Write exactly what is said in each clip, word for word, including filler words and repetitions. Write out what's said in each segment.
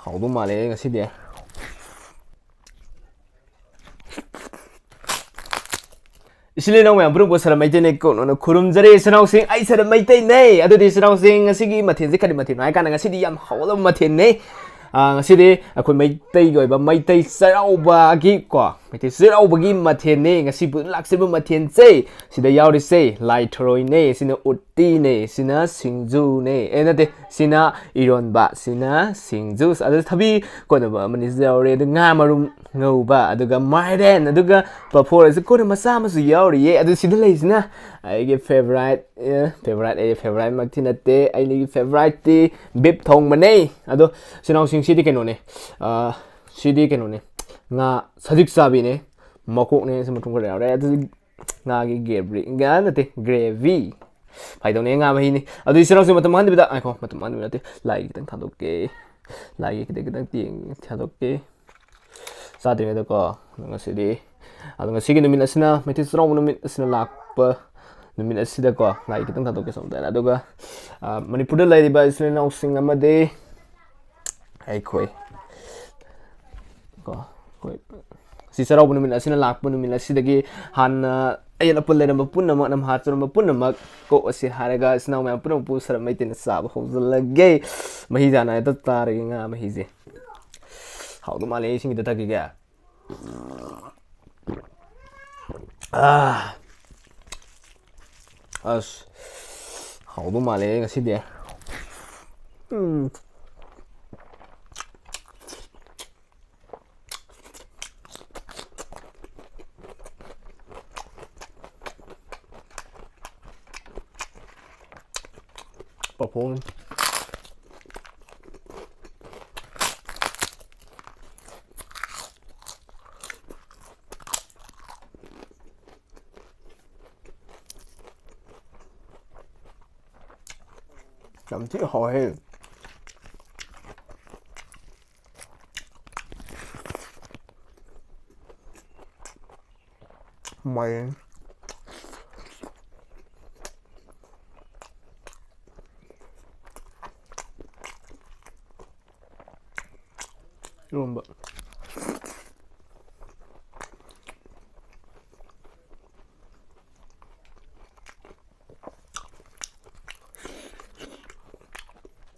ꯍꯥꯎꯗꯧ ꯃꯥꯜꯂꯦ ꯉꯁꯤꯗꯤ꯫ ꯏꯆꯤꯜ ꯏꯅꯥꯎ ꯃꯌꯥꯝ ꯄꯨꯝꯅꯃꯛꯄꯨ ꯁꯔꯞ ꯃꯩꯇꯩꯅ ꯀꯣꯛꯅꯅ ꯈꯨꯔꯨꯝꯖꯔꯤ꯫ ꯏꯆꯤꯜ ꯏꯅꯥꯎꯁꯤꯡ, ꯑꯩ ꯁꯔꯞ ꯃꯩꯇꯩꯅꯦ꯫ ꯑꯗꯨꯗꯤ ꯏꯆꯤꯜ ꯏꯅꯥꯎꯁꯤꯡ, ꯉꯁꯤꯒꯤ ꯃꯊꯦꯜꯁꯦ ꯀꯔꯤ ꯃꯊꯦꯜꯅꯣ ꯍꯥꯏ ꯀꯥꯟꯗ, ꯉꯁꯤꯗꯤ ꯌꯥꯝ ꯍꯥꯎꯒꯗꯕ ꯃꯊꯦꯜꯅꯦ꯫ ꯑꯥ, ꯉꯁꯤꯗꯤ ꯑꯩꯈꯣꯏ ꯃꯩꯇꯩꯒꯤ ꯑꯣꯏꯕ ꯃꯩꯇꯩ ꯆꯩꯔꯥꯎꯕꯒꯤ ꯀꯣ, ꯃꯩꯇꯩ ꯆꯩꯔꯥꯎꯕꯒꯤ ꯃꯊꯦꯜꯅꯦ ꯉꯁꯤ ꯄꯨ-, ꯂꯥꯛꯆꯔꯤꯕ ꯃꯊꯦꯜꯁꯦ꯫ ꯁꯤꯗ ꯌꯥꯎꯔꯤꯁꯦ ꯂꯥꯏ ꯊꯔꯣꯏꯅꯦ, ꯁꯤꯅ ꯎꯇꯤꯅꯦ, ꯁꯤꯅ ꯁꯤꯡꯖꯨꯅꯦ, ꯑꯦ, ꯅꯠꯇꯦ, ꯁꯤꯅ ꯏꯔꯣꯟꯕ, ꯁꯤꯅ ꯁꯤꯡꯖꯨ, ꯑꯗꯨ ꯊꯕꯤ ꯀꯣꯠꯅꯕ ꯑꯃꯅꯤꯁꯨ ꯌꯥꯎꯔꯦ, ꯑꯗꯨ ꯉꯥ ꯃꯔꯨꯝ ꯉꯧꯕ, ꯑꯗꯨꯒ ꯃꯥꯏꯔꯦꯟ, ꯑꯗꯨꯒ ꯄꯥꯐꯣꯔ ꯑꯁꯤ ꯀꯣꯟꯅ ꯃꯆꯥ ꯑꯃꯁꯨ ꯌꯥꯎꯔꯤꯌꯦ꯫ ꯑꯗꯨ ꯁꯤꯗ ꯂꯩꯁꯤꯅ ꯑꯩꯒꯤ ꯐꯦꯚꯣꯔꯥꯏꯠ, ꯑꯦ, ꯐꯦꯚꯣꯔꯥꯏꯠ, ꯑꯩ ꯐꯦꯚꯣꯔꯥꯏꯠꯃꯛꯇꯤ ꯅꯠꯇꯦ, ꯑꯩꯒꯤ ꯐꯦꯚꯣꯔꯥꯏꯠꯇꯤ ꯕꯤꯞ ꯊꯣꯡꯕꯅꯦ꯫ ꯑꯗꯣ ꯏꯆꯤꯜ ꯏꯅꯥꯎꯁꯤꯡ, ꯁꯤꯗꯤ ꯀꯩꯅꯣꯅꯦ, ꯑ, ꯁꯤꯗꯤ ꯀꯩꯅꯣꯅꯦ, ꯉꯥ ꯁꯖꯤꯛ ꯆꯥꯕꯤꯅꯦ, ꯃꯀꯣꯛꯅꯦ, ꯁꯤ ꯃꯇꯨꯝ ꯈꯔ ꯌꯥꯎꯔꯦ꯫ ꯑꯗꯨ ꯉꯥꯒꯤ ꯒ꯭ꯔꯦꯚꯤ, ꯉꯥ ꯅꯠꯇꯦ, ꯒ꯭ꯔꯦꯚꯤ꯫ ꯐꯥꯒꯤ ꯇꯧꯅꯦ, ꯉꯥ ꯃꯍꯤꯅꯤ꯫ ꯑꯗꯨ ꯏꯆꯤꯜ ꯏꯅꯥꯎꯁꯤꯡ, ꯃꯇꯝ ꯃꯥꯡꯍꯟꯗꯕꯤꯗ, ꯉꯥꯏꯈꯣ, ꯃꯇꯝ ꯃꯥꯡꯍꯟꯗꯕꯤꯗ ꯅꯠꯇꯦ, ꯂꯥꯏꯒꯤ ꯈꯤꯇꯪ ꯊꯥꯗꯣꯛꯀꯦ꯫ ꯂꯥꯏꯒꯤ ꯈꯤꯇꯪ ꯈꯤꯇꯪ ꯇꯦꯡ ꯊꯥꯗꯣꯛꯀꯦ꯫ ꯆꯥꯗ꯭ꯔꯤꯉꯩꯗꯀꯣ, ꯑꯗꯣ ꯉꯁꯤꯗꯤ, ꯑꯗꯣ ꯉꯁꯤꯒꯤ ꯅꯨꯃꯤꯠ ꯑꯁꯤꯅ, ꯃꯩꯇꯩ ꯆꯩꯔꯥꯎꯕ ꯅꯨꯃꯤꯠ ꯑꯁꯤꯅ ꯂꯥꯛꯄ ꯅꯨꯃꯤꯠ ꯑꯁꯤꯗꯀꯣ, ꯂꯥꯏꯒꯤ ꯈꯤꯇꯪ ꯊꯥꯗꯣꯛꯀꯦ ꯁꯣꯝꯗ꯫ ꯑꯗꯨꯒ, ꯑ, ꯃꯅꯤꯄꯨꯔꯗ ꯂꯩꯔꯤꯕ ꯏꯆꯤꯜ ꯏꯅꯥꯎꯁꯤꯡ ꯑꯃꯗꯤ ꯑꯩꯈꯣꯏ ꯀꯣ, ꯑꯩꯈꯣꯏ ꯁꯤ ꯆꯩꯔꯥꯎꯕ ꯅꯨꯃꯤꯠ ꯑꯁꯤꯅ ꯂꯥꯛꯄ ꯅꯨꯃꯤꯠ ꯑꯁꯤꯗꯒꯤ ꯍꯥꯟꯅ ꯑꯌꯦꯠ ꯑꯄꯟ ꯂꯩꯔꯝꯕ ꯄꯨꯝꯅꯃꯛ, ꯅꯝꯍꯥꯠ ꯆꯨꯔꯝꯕ ꯄꯨꯝꯅꯃꯛ ꯀꯣꯛꯑꯁꯤ ꯍꯥꯏꯔꯒ, ꯏꯆꯤꯜ ꯏꯅꯥꯎ ꯃꯌꯥꯝ ꯄꯨꯝꯅꯃꯛꯄꯨ ꯁꯔꯞ ꯃꯩꯇꯩꯅ ꯆꯥꯕ ꯍꯧꯖꯤꯜꯂꯒꯦ꯫ ꯃꯍꯤ ꯆꯥꯅ ꯍꯦꯛꯇ ꯆꯥꯔꯒꯦ ꯉꯥ ꯃꯍꯤꯁꯦ꯫ ꯍꯥꯎꯗꯧ ꯃꯥꯜꯂꯦ, ꯏꯁꯤꯡ ꯈꯤꯇ ꯊꯛꯈꯤꯒꯦ꯫ ꯑꯥ꯫ ꯑꯁ, ꯍꯥꯎꯗꯧ ꯃꯥꯜꯂꯦ ꯉꯁꯤꯗꯤ꯫ ꯎꯝ꯫ ꯄꯥꯐꯣꯔ꯫ ꯌꯥꯝ ꯊꯤ ꯍꯥꯎꯋꯦ꯫ ꯃꯥꯏꯔꯦꯟ꯫ ꯏꯔꯣꯝꯕ꯫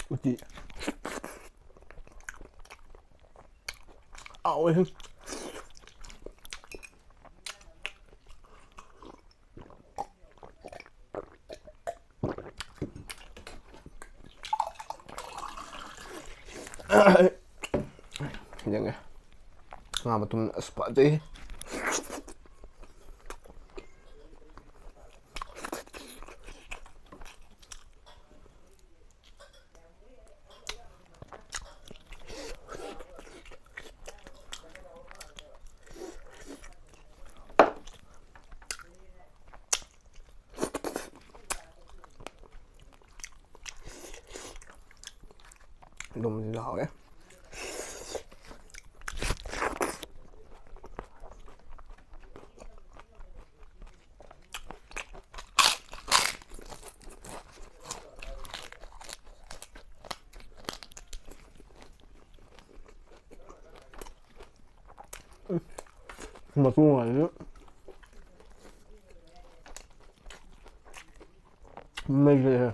ꯎꯇꯤ꯫ ꯍꯥꯎꯋꯦꯍꯦ꯫ ꯌꯦꯡꯉꯦ꯫ ꯉꯥ ꯃꯇꯨꯝ ꯑꯁ ꯐꯖꯩ꯫ ꯑꯗꯨꯝ ꯍꯥꯎꯋꯦ꯫ ꯃꯇꯨꯡ ꯑꯣꯏꯔꯗꯤ ꯃꯩ ꯂꯩꯔꯦ꯫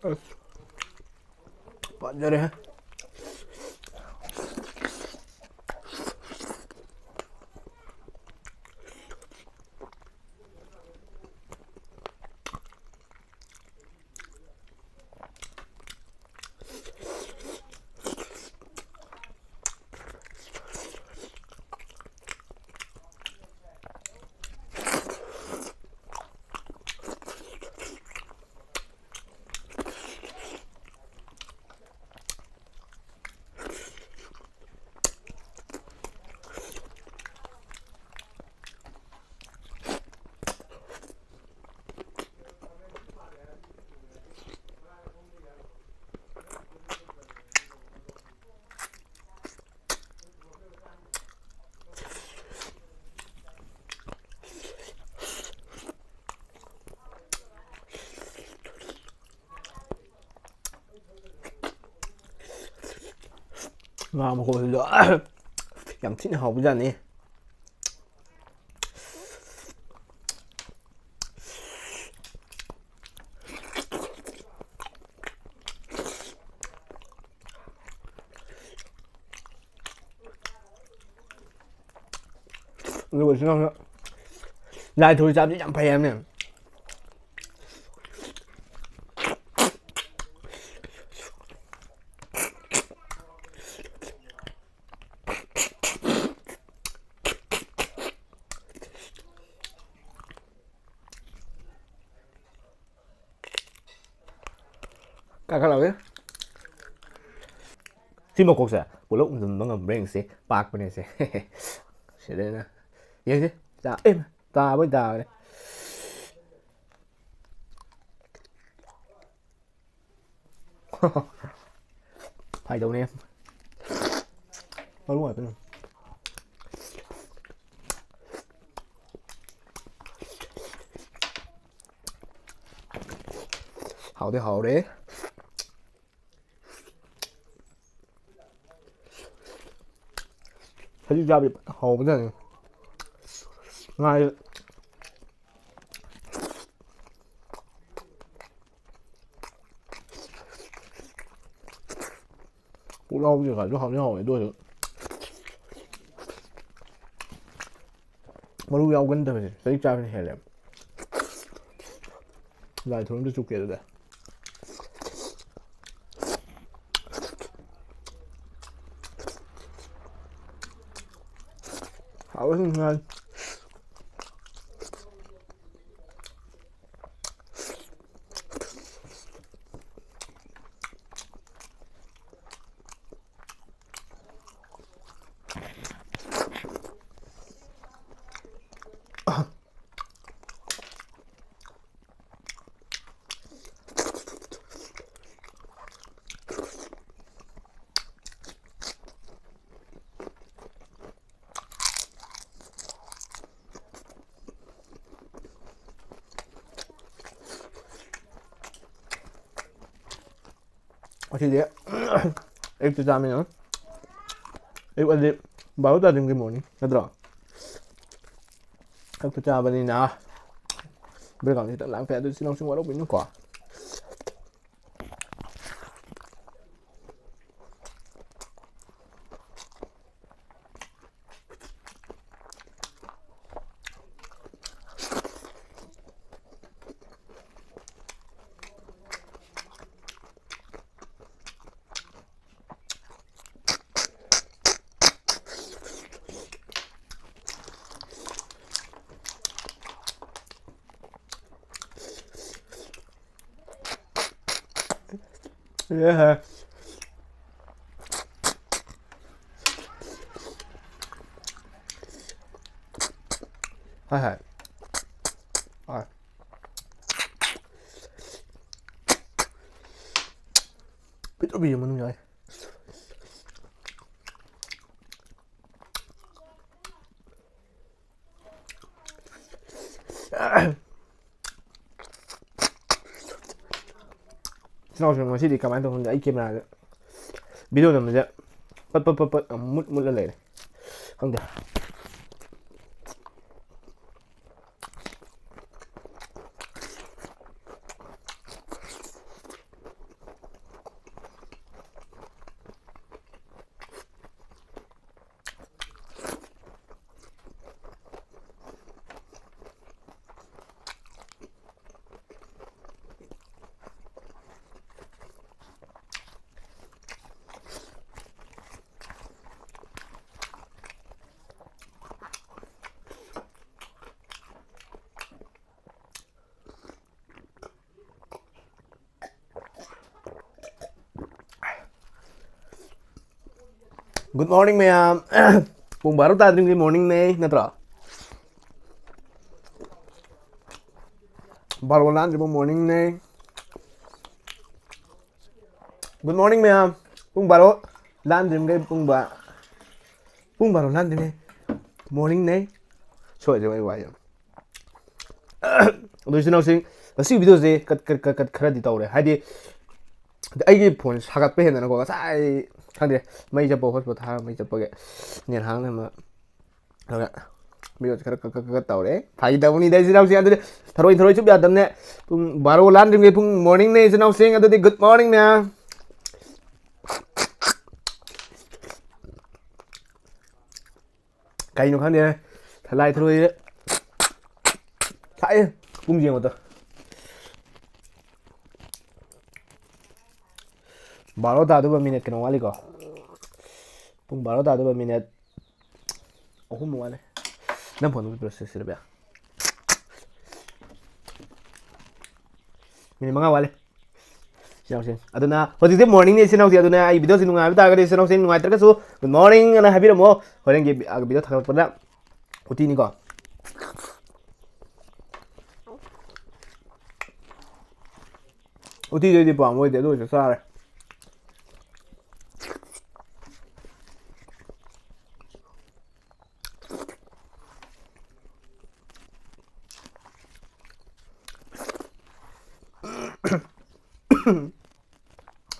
ꯑꯁ꯫ ꯐꯖꯔꯦꯍꯦ꯫ ꯉꯥ ꯃꯈꯣꯜꯗꯣ ꯌꯥꯝ ꯊꯤꯅ ꯍꯥꯎꯕꯖꯥꯠꯅꯤ꯫ ꯑꯗꯨꯒ ꯁꯤ ꯅꯪꯅ ꯂꯥꯏ ꯊꯔꯣꯏ ꯆꯥꯕꯁꯤ ꯌꯥꯝ ꯐꯩ ꯍꯥꯏꯕꯅꯦ꯫ ꯀꯥꯈꯠꯂꯛꯑꯦ꯫ ꯁꯤ ꯃꯀꯣꯛꯁꯦ ꯄꯨꯂꯞ ꯎꯝꯖꯤꯟꯕ ꯉꯝꯕ꯭ꯔꯥ ꯌꯦꯡꯁꯦ꯫ ꯄꯥꯛꯄꯅꯦ ꯁꯦ꯫ ꯁꯤꯗꯩꯅ ꯌꯦꯡꯁꯦ꯫ ꯆꯥ-, ꯑꯦ, ꯇꯥꯕꯩ ꯇꯥꯈ꯭ꯔꯦ꯫ ꯐꯥꯏꯗꯧꯅꯦ꯫ ꯃꯔꯨ ꯉꯥꯛꯇꯅꯦ꯫ ꯍꯥꯎꯗꯤ ꯍꯥꯎꯔꯦ꯫ ꯁꯖꯤꯛ ꯆꯥꯕꯗꯤ ꯐꯖꯅ ꯍꯥꯎꯕꯖꯥꯠꯅꯤ꯫ ꯉꯥꯁꯦ ꯄꯨꯛꯂꯥꯎꯕꯤ ꯀꯥꯁꯨ ꯍꯥꯎꯗꯤ ꯍꯥꯎꯋꯦ, ꯑꯗꯨ ꯑꯣꯏꯔꯁꯨ ꯃꯔꯨ ꯌꯥꯎꯒꯟꯗꯕꯁꯦ ꯁꯖꯤꯛ ꯆꯥꯕꯅ ꯍꯦꯜꯂꯦ꯫ ꯂꯥꯏ ꯊꯣꯔꯝꯗ ꯆꯨꯞꯀꯦ ꯑꯗꯨꯗꯤ꯫ ꯍꯥꯎꯋꯦ ꯁꯨꯝ ꯉꯥꯏ꯫ ꯉꯁꯤꯗꯤ ꯑꯌꯨꯛꯇ ꯆꯥꯃꯤꯟꯅ ꯑꯌꯨꯛ ꯑꯗꯤ ꯕꯥꯔꯣ ꯇꯥꯗ꯭ꯔꯤꯉꯩ morning ꯅꯠꯇ꯭ꯔꯣ? ꯑꯌꯨꯛꯇ ꯆꯥꯕꯅꯤꯅ background ꯈꯤꯇꯪ ꯂꯥꯡꯉꯛꯄ ꯌꯥꯏ, ꯑꯗꯨ ꯏꯆꯤꯟ ꯏꯅꯥꯎꯁꯤꯡ ꯋꯥꯔꯧꯕꯤꯅꯨꯀꯣ꯫ ꯍꯣꯏ ꯍꯣꯏ꯫ ꯍꯣꯏ꯫ ꯄꯤꯛꯇ꯭ꯔꯨ ꯄꯤꯛꯏ ꯃꯅꯨꯡ ꯌꯥꯎꯋꯦ꯫ ꯏꯆꯤꯟ ꯏꯅꯥꯎꯁꯤꯡ ꯉꯁꯤꯗꯤ ꯀꯃꯥꯏꯅ ꯇꯧꯕ ꯈꯪꯗꯦ, ꯑꯩ camera ꯗ video ꯅꯝꯕꯁꯦ ꯄꯠ ꯄꯠ ꯄꯠ ꯄꯠ ꯑꯃꯨꯛ ꯃꯨꯠ ꯃꯨꯠꯂ ꯂꯩꯔꯦ, ꯈꯪꯗꯦ꯫ Good morning ꯃꯌꯥꯝ꯫ ꯄꯨꯡ ꯕꯥꯔꯣ ꯇꯥꯗ꯭ꯔꯤꯉꯩ morning ꯅꯦ ꯅꯠꯇ꯭ꯔꯣ? ꯕꯥꯔꯣ ꯂꯥꯟꯗ꯭ꯔꯤꯕ morning ꯅꯦ꯫ Good morning ꯃꯌꯥꯝ꯫ ꯄꯨꯡ ꯕꯥꯔꯣ ꯂꯥꯟꯗ꯭ꯔꯤꯉꯩ ꯄꯨꯡ ꯕꯥ-, ꯄꯨꯡ ꯕꯥꯔꯣ ꯂꯥꯟꯗ꯭ꯔꯤꯉꯩ morning ꯅꯦ꯫ ꯁꯣꯏꯗ꯭ꯔꯦ ꯑꯩ ꯋꯥꯍꯩ ꯑꯃ꯫ ꯑꯗꯨ ꯏꯆꯤꯟ ꯏꯅꯥꯎꯁꯤꯡ, ꯉꯁꯤ video ꯁꯦ ꯀꯠ ꯀꯠ ꯀꯠ ꯀꯠ ꯈꯔꯗꯤ ꯇꯧꯔꯦ, ꯍꯥꯏꯗꯤ ꯑꯩꯒꯤ phone ꯁꯥꯒꯠꯄ ꯍꯦꯟꯗꯅꯀꯣ, ꯉꯁꯥꯏ ꯈꯪꯗꯦ, ꯃꯩ ꯆꯠꯄ ꯍꯣꯠꯁꯄꯣꯠ ꯊꯥꯔꯒ ꯃꯩ ꯆꯠꯄꯒꯤ ꯅꯦꯠ ꯍꯥꯡꯅ ꯑꯃ ꯈꯔ ꯚꯤꯗꯤꯑꯣꯁꯦ ꯈꯔ ꯀꯛ ꯀꯛ ꯀꯛ ꯇꯧꯔꯦ꯫ ꯐꯥꯒꯤ ꯇꯧꯕꯅꯤꯗ ꯏꯆꯤꯟ ꯏꯅꯥꯎꯁꯤꯡ꯫ ꯑꯗꯨꯗꯤ ꯊꯔꯣꯏ ꯊꯔꯣꯏ ꯆꯨꯞ ꯌꯥꯗꯕꯅꯦ꯫ ꯄꯨꯡ ꯕꯥꯔꯣ ꯂꯥꯟꯗ꯭ꯔꯤꯉꯩ ꯄꯨꯡ ꯃꯣꯔꯅꯤꯡꯅꯦ ꯏꯆꯤꯟ ꯏꯅꯥꯎꯁꯤꯡ꯫ ꯑꯗꯨꯗꯤ ꯒꯨꯗ ꯃꯣꯔꯅꯤꯡ ꯃꯌꯥꯝ꯫ ꯀꯩꯅꯣ ꯈꯪꯗꯦ, ꯊꯂꯥꯏ ꯊꯔꯣꯏꯁꯦ ꯊꯥꯛꯑꯦ꯫ ꯄꯨꯡ ꯌꯦꯡꯉꯣꯗꯣ, ꯕꯥꯔꯣ ꯇꯥꯗꯧꯕ ꯃꯤꯅꯤꯠ ꯀꯩꯅꯣ ꯋꯥꯠꯂꯤꯀꯣ꯫ ꯄꯨꯡ ꯕꯥꯔꯣ ꯇꯥꯗꯧꯕ ꯃꯤꯅꯤꯠ ꯑꯍꯨꯝ ꯋꯥꯠꯂꯤ꯫ ꯅꯪ ꯐꯣꯟꯗꯨ ꯄꯤꯔꯛꯑꯣ ꯁꯤꯗ, ꯁꯤꯗ ꯄꯤꯔꯛꯑꯣ꯫ ꯃꯤꯅꯤꯠ ꯃꯉꯥ ꯋꯥꯠꯂꯤ꯫ ꯏꯆꯤꯟ ꯏꯅꯥꯎꯁꯤꯡ, ꯑꯗꯨꯅ ꯍꯧꯖꯤꯛꯇꯤ ꯃꯣꯔꯅꯤꯡꯅꯤ ꯏꯆꯤꯟ ꯏꯅꯥꯎꯁꯤꯡ꯫ ꯑꯗꯨꯅ ꯑꯩ ꯚꯤꯗꯤꯑꯣꯁꯤ ꯅꯨꯡꯉꯥꯏꯕ ꯇꯥꯔꯒꯗꯤ ꯏꯆꯤꯟ ꯏꯅꯥꯎꯁꯤꯡ, ꯅꯨꯡꯉꯥꯏꯇ꯭ꯔꯒꯁꯨ ꯒꯨꯗ ꯃꯣꯔꯅꯤꯡ ꯑꯅ ꯍꯥꯏꯕꯤꯔꯝꯃꯣ꯫ ꯍꯣꯔꯦꯟꯒꯤ ꯚꯤ-, ꯚꯤꯗꯤꯑꯣ ꯊꯥꯒꯠꯂꯛꯄꯗ ꯎꯇꯤꯅꯤꯀꯣ꯫ ꯎꯇꯤꯗꯤ ꯑꯩꯗꯤ ꯄꯥꯝꯕ ꯑꯣꯏꯗꯦ, ꯑꯗꯨ ꯑꯣꯏꯔꯁꯨ ꯆꯥꯔꯦ꯫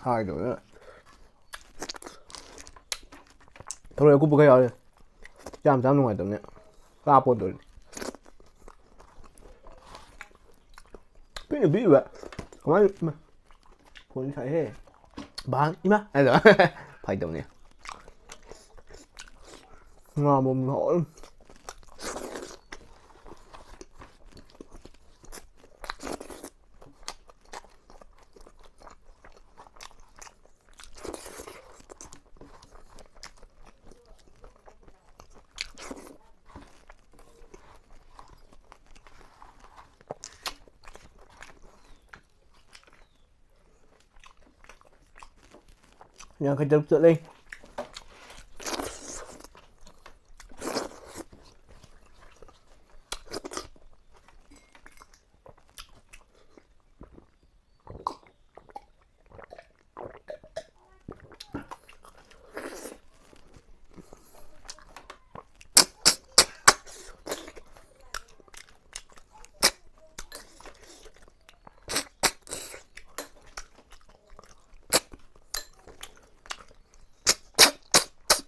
ꯍꯥꯏꯗꯧꯅꯦ꯫ ꯊꯔꯣꯏ ꯑꯀꯨꯞꯄ ꯈꯔ ꯌꯥꯎꯔꯤ꯫ ꯆꯥꯝ ꯆꯥꯝ ꯅꯨꯡꯉꯥꯏꯇꯕꯅꯦ꯫ ꯆꯥ ꯄꯣꯠꯇꯣ꯫ ꯄꯤꯛꯅ ꯄꯤꯛꯏꯕ꯫ ꯀꯃꯥꯏꯅ, ꯏꯃꯥ꯫ ꯐꯣꯟ ꯁꯥꯏꯍꯦ꯫ ꯕꯥꯡ, ꯏꯃꯥ꯫ ꯍꯥꯏꯗꯣ꯫ ꯐꯥꯒꯤ ꯇꯧꯅꯦ꯫ ꯉꯥ ꯃꯔꯨꯝ ꯍꯥꯎꯋꯦ꯫ ꯌꯥꯡꯈꯩ ꯇꯔꯨꯛ ꯆꯠꯂꯦ꯫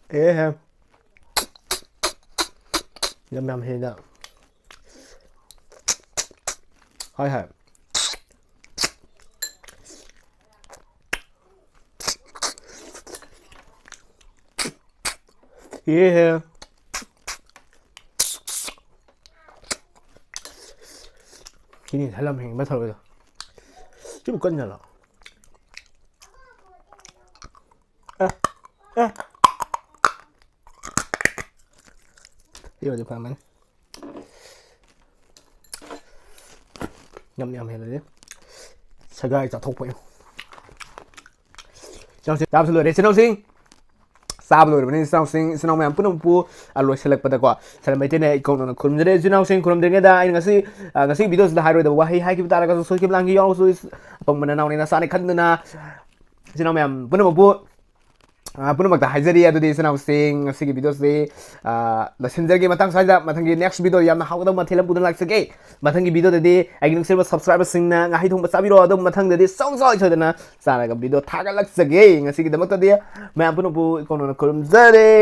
ꯑꯦ ꯍꯦ꯫ ꯌꯥꯝ ꯌꯥꯝ ꯍꯦꯟꯅ꯫ ꯍꯣꯏ ꯍꯣꯏ꯫ ꯑꯦ ꯍꯦ꯫ ꯁꯤꯅꯤ ꯉꯁꯥꯏ ꯂꯝ ꯍꯦꯟꯕ ꯊꯧꯔꯤꯗꯣ꯫ ꯁꯤꯕꯨ ꯀꯟꯖꯥꯠꯂꯣ? ꯑꯦ, ꯑꯦ꯫ ꯁꯤ ꯑꯣꯏꯔꯗꯤ ꯐꯔꯝꯃꯅꯤ꯫ ꯌꯥꯝ ꯌꯥꯝ ꯍꯦꯜꯂꯗꯤ ꯁꯒꯥꯏ ꯆꯥꯊꯣꯛꯄ ꯌꯥꯏ꯫ ꯏꯆꯤꯟ ꯏꯅꯥꯎꯁꯤꯡ, ꯆꯥꯕꯁꯨ ꯂꯣꯏꯔꯦ, ꯏꯆꯤꯟ ꯏꯅꯥꯎꯁꯤꯡ꯫ ꯆꯥꯕ ꯂꯣꯏꯔꯕꯅꯤ, ꯏꯆꯤꯟ ꯏꯅꯥꯎꯁꯤꯡ, ꯏꯆꯤꯟ ꯏꯅꯥꯎ ꯃꯌꯥꯝ ꯄꯨꯝꯅꯃꯛꯄꯨ, ꯑ, ꯂꯣꯏꯁꯤꯜꯂꯛꯄꯗꯀꯣ, ꯁꯔꯝ ꯃꯩꯇꯩꯅ ꯏꯀꯧ ꯅꯧꯅ ꯈꯨꯔꯨꯝꯖꯔꯤ꯫ ꯏꯆꯤꯟ ꯏꯅꯥꯎꯁꯤꯡ ꯈꯨꯔꯨꯝꯗ꯭ꯔꯤꯉꯩꯗ ꯑꯩꯅ ꯉꯁꯤ, ꯑ, ꯉꯁꯤꯒꯤ videoꯁꯤꯗ ꯍꯥꯏꯔꯣꯏꯗꯕ ꯋꯥꯍꯩ ꯍꯥꯏꯈꯤꯕ ꯇꯥꯔꯒꯁꯨ, ꯁꯣꯏꯈꯤꯕ ꯂꯥꯟꯈꯤꯕ ꯌꯥꯎꯔꯁꯨ, ꯏꯁ-, ꯑꯄꯪꯕ ꯅꯅꯥꯎꯅꯤ ꯅꯆꯥꯅꯤ ꯈꯟꯗꯨꯅ, ꯏꯆꯤꯟ ꯏꯅꯥꯎ ꯃꯌꯥꯝ ꯄꯨꯝꯅꯃꯛꯄꯨ, ꯑ, ꯄꯨꯝꯅꯃꯛꯇ ꯍꯥꯏꯖꯔꯤ꯫ ꯑꯗꯨꯗꯤ ꯏꯆꯤꯟ ꯏꯅꯥꯎꯁꯤꯡ, ꯉꯁꯤꯒꯤ videoꯁꯤ, ꯑ, ꯂꯣꯏꯁꯤꯟꯖꯔꯒꯦ꯫ ꯃꯇꯥꯡ ꯁ꯭ꯋꯥꯏꯗ, ꯃꯊꯪꯒꯤ next videoꯗ ꯌꯥꯝꯅ ꯍꯥꯎꯒꯗꯕ ꯃꯊꯦꯜ ꯑꯃ ꯄꯨꯗꯨꯅ ꯂꯥꯛꯆꯒꯦ꯫ ꯃꯊꯪꯒꯤ videoꯗꯗꯤ ꯑꯩꯒꯤ ꯅꯨꯡꯁꯤꯔꯕ subscriberꯁꯤꯡꯅ ꯉꯥꯍꯩ ꯊꯣꯡꯕ ꯆꯥꯕꯤꯔꯣ꯫ ꯑꯗꯨ ꯃꯊꯪꯗꯗꯤ ꯁꯨꯡꯁꯣꯏ ꯁꯣꯏꯗꯅ ꯆꯥꯔꯒ video ꯊꯥꯒꯠꯂꯛꯆꯒꯦ꯫ ꯉꯁꯤꯒꯤꯗꯃꯛꯇꯗꯤ ꯃꯌꯥꯝ ꯄꯨꯝꯅꯃꯛꯄꯨ ꯏꯀꯧ ꯅꯧꯅ ꯈꯨꯔꯨꯝꯖꯔꯦ꯫